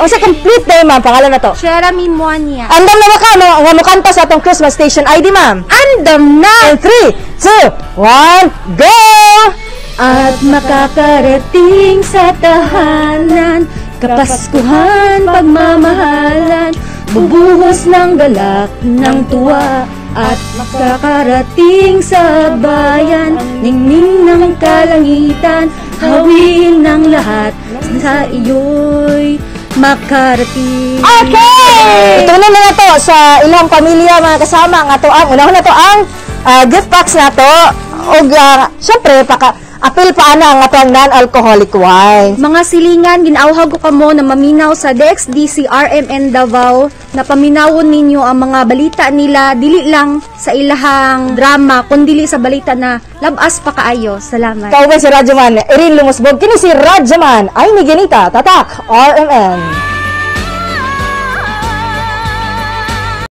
Unsa complete name, ma'am? Pangalan na to. Jeremy Moania. Andam na ba ka no, nga mukanta sa atong Christmas station ID, ma'am? Andam na! In 3, 2, 1, go! At makakarating sa tahanan, kapaskuhan, pagmamahalan, bubuhos ng galak, ng tuwa. At makakarating sa bayan, ningning ng kalangitan, hawiin ng lahat, sa iyo'y makarating. Okay! Ito na na to sa ilang pamilya, mga kasama, nga to ang unahon na to ang gift packs na to ug syempre paka apil pa ana ang atong non-alcoholic wine. Mga silingan, ginawhag ko kamo na maminaw sa DXDC RMN Davao, na paminawon ninyo ang mga balita nila, dili lang sa ilahang drama, kundili sa balita na labas pa kaayo. Salamat. Kauban si Radyoman, Erin Lumusbog, kini si Radyoman, ay ni Genita, Tatak, RMN.